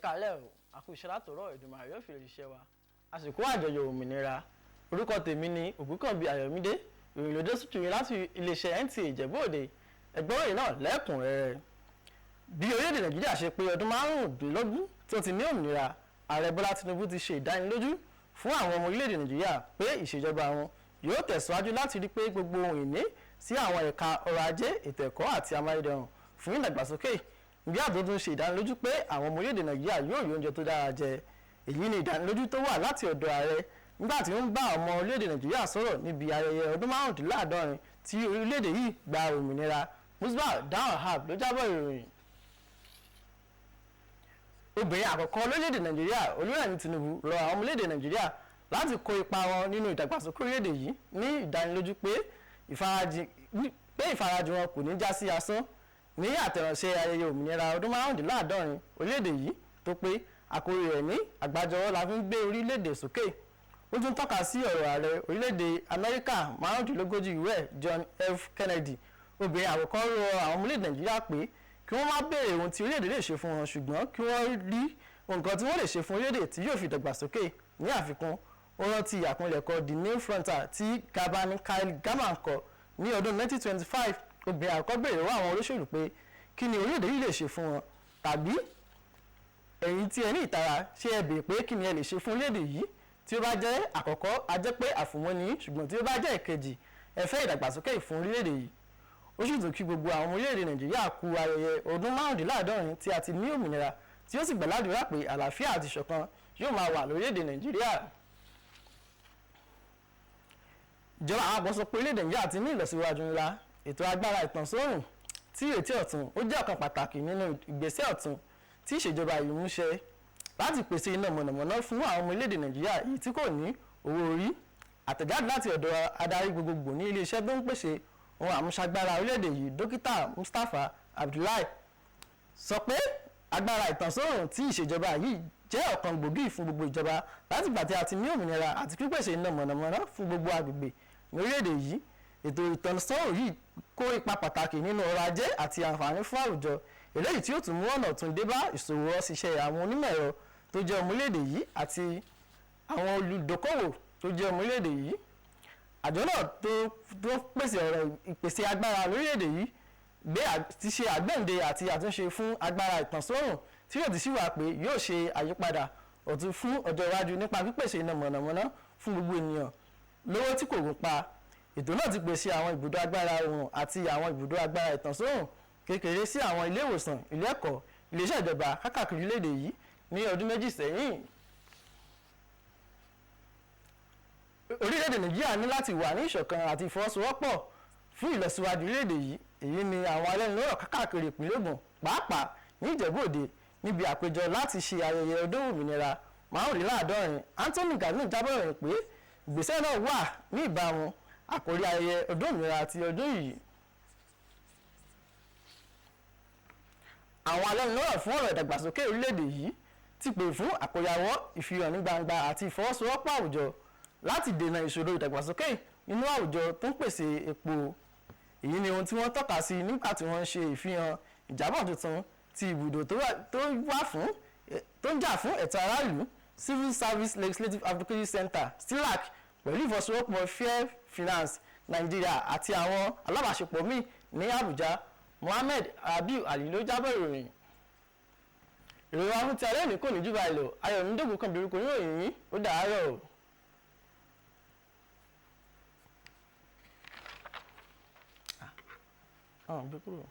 Káalẹ́ o, àkú iṣẹ́ látòrọ̀ Èdùmàrè yóò fi lè ṣiṣẹ́ wa. Àsìkò àjọyọ̀ òmìnira. Orúkọ tèmi ni Ògúnkànbí Ayọ̀mídé. Ìròyìn ló dé sójú yín láti iléeṣẹ́ NTA Ìjẹ̀bú Òde. Ẹ gbọ́ ìròyìn náà lẹ́kùnrẹ́rẹ́. Bí orílẹ̀-èdè Nàìjíríà ṣe pé ọdún 25 tí ó ti ní òmìnira, Ààrẹ Bọ́lá Tinubu ti ṣe ìdánilójú fún àwọn ọmọ orílẹ̀-èdè Nàìjíríà pé ìṣèjọba wọn yóò tẹ̀síwájú láti rí pé gbogbo ohun ìní sí àwọn ẹ̀ka ọrọ̀ ajé, ètò ẹ̀kọ́ àti amáyédẹrùn fún ìdàgbàsókè. Bí àtúntò tún ṣe ìdánilójú pé àwọn ọmọ orílẹ̀-èdè Nàìjíríà yóò rí oúnjẹ tó dára jẹ. Èyí ni ìdánilójú tó wà láti ọ̀dọ̀ ààrẹ nígbà tí ó ń bá ọmọ orílẹ̀-èdè Nàìjíríà sọ̀rọ̀ níbi ayẹyẹ ọdún 75 tí orílẹ̀-èdè yìí gba òmìnira. Musbah Dan-Wahab ló jábọ̀ ìròyìn. Obìnrin àkọ́kọ́ lórílẹ̀-èdè Nàìjíríà, Olúrẹ̀mí Tinubu, rọ àwọn ọmọ orílẹ̀-èdè Nàìjíríà láti kó ipa wọn nínú ìdàgbàsókè orílẹ̀-èdè yìí ní ìdánilójú pé ìfarajìn wọn kò ní já sí asán. Ní àtẹ̀ránṣẹ́ ayẹyẹ òmìnira ọdún 75 orílẹ̀-èdè yìí tó pé àkórí rẹ̀ ní àgbájọwọ́ la fi ń gbé orílẹ̀-èdè sókè. Ó tún tọ́ka sí ọ̀rọ̀ ààrẹ orílẹ̀-èdè Amẹ́ríkà 35 ìwé John F. Kennedy. Obìnrin àkọ́kọ́ rọ àwọn ọmọ orílẹ̀-èdè Nàìjíríà pé kí wọ́n má béèrè ohun tí orílẹ̀-èdè lè ṣe fún wọn, ṣùgbọ́n kí wọ́n rí nǹkan tí wọ́n lè ṣe fún orílẹ̀-èdè tí yóò fi dàgbàsókè. Ní àfikún, ó rántí àpilẹ̀kọ The New Frontier tí Gabani Kyle Gama kọ ní ọdún 1925. Obìnrin àkọ́kọ́ béèrè lọ́wọ́ àwọn olóṣèlú pé kí ni orílẹ̀-èdè yìí lè ṣe fún wọn, tàbí ẹ̀yin tí ẹ ní ìtara, ṣé ẹ béèrè pé kí ni ẹ lè ṣe fún orílẹ̀-èdè yìí? Tí ó bá jẹ́ àkọ́kọ́, a jẹ́ pé àfòmọ́ ni, ṣùgbọ́n tí ó bá jẹ́ ìkejì, ẹ fẹ́ ìdàgbàsókè fún orílẹ̀-èdè yìí. Ó sì tún kí gbogbo àwọn ọmọ orílẹ̀-èdè Nàìjíríà kú ayẹyẹ ọdún 75 tí a ti ní òmìnira, tí ó sì gbàládùra pé àlàáfíà àti ìṣọ̀kan yóò máa wà lórílẹ̀-èdè Nàìjíríà. Ìjọba àpapọ̀ sọ pé orílẹ̀-èdè Nàìjíríà ti ní ìlọsíwájú ńlá. Ètò agbára ìtànsóòrùn tí ìrètí ọ̀tun ó jẹ́ ọ̀kan pàtàkì nínú ìgbésẹ̀ ọ̀tun tí ìṣèjọba yìí mú ṣẹ láti pèsè iná mọ̀nàmọ́ná fún àwọn ọmọ orílẹ̀-èdè Nàìjíríà èyí tí kò ní owó orí. Àtẹ̀jáde láti ọ̀dọ̀ adarí gbogbogbò ní iléeṣẹ́ tó ń pèsè ohun àmúṣagbára orílẹ̀-èdè yìí, Dókítà Mustapha Abdullahi, sọ pé agbára ìtànsóòrùn tí ìṣèjọba yìí jẹ́ ọ̀kan gbòógì fún gbogbo ìjọba látìgbà tí a ti ní òmìnira àti pípèsè iná mọ̀nàmọ́ná fún gbogbo agbègbè ní orílẹ̀-èdè yìí. Ètò ìtànsóòrùn yìí kó ipa pàtàkì nínú ọrọ̀ ajé àti àǹfààní fún àwùjọ, eléyìí tí ó tún mú ọ̀nà tún dé bá ìṣòwò ṣiṣẹ́ àwọn onímọ̀ ẹ̀rọ tó jẹ́ ọmọ orílẹ̀-èdè yìí àti àwọn olùdókòwò tó jẹ́ ọmọ orílẹ̀-èdè yìí. Àjọ náà tó pèsè ọ̀rọ̀ ìpèsè agbára lórílẹ̀-èdè yìí gbé ti ṣe àgbéǹde àti àtúnṣe fún agbára ìtànsóòrùn tí yóò ti sì wà pé yóò ṣe àyípadà ọ̀tun fún ọjọ́ iwájú nípa pípèsè iná mọ̀nàmọ́ná fún gbogbo ènìyàn lówó tí kò gún pa. Ètò náà ti pèsè àwọn ibùdó agbára oòrùn àti àwọn ibùdó agbára ìtànsóòrùn kékeré sí àwọn ilé ìwòsàn, ilé ẹ̀kọ́, iléeṣẹ́ ìjọba káàkiri orílẹ̀-èdè yìí ní ọdún 2 sẹ́yìn. Orílẹ̀-èdè Nàìjíríà ní láti wà ní ìṣọ̀kan àti ìfọwọ́sowọ́pọ̀ fún ìlọsíwájú orílẹ̀-èdè yìí. Èyí ni àwọn alẹ́nulọ́rọ̀ káàkiri ìpínlẹ̀ Ògùn, pàápàá ní Ìjẹ̀bú Òde, níbi àpéjọ láti ṣe ayẹyẹ ọdún òmìnira 75. Anthony Ganu jábọ̀ ìròyìn pé ìgbésẹ̀ náà wà ní ìbámu àkórí ayẹyẹ ọdún òmìnira ti ọdún yìí. Àwọn alẹ́nulọ́rọ̀ fún ọ̀rọ̀ ìdàgbàsókè orílẹ̀-èdè yìí ti pè fún àkóyawọ́, ìfihàn ní gbangba àti ìfọwọ́sowọ́pọ̀ àwùjọ láti dènà ìṣòro ìdàgbàsókè nínú àwùjọ tó ń pèsè epo. Èyí ni ohun tí wọ́n tọ́ka sí nígbà tí wọ́n ń ṣe ìfihàn ìjábọ̀ tuntun ti ibùdó tó ń jà fún ẹ̀tọ́ aráàlú Civil Service Legislative Advocacy Center (CILAC) pẹ̀lú ìfọwọ́sowọ́pọ̀ Fair Finance Nigeria àti àwọn alábàáṣepọ̀ míì ní Àbújá. Mohammed Rabiu Ali ló jábọ̀ ìròyìn. Ìròyìn wa fún ti alẹ́ òní kò ní jù báyìí lọ. Ayọ̀mídé Ògúnkànbí orúkọ oníròyìn yín, ó dàárọ̀ o. Gbé kúrò.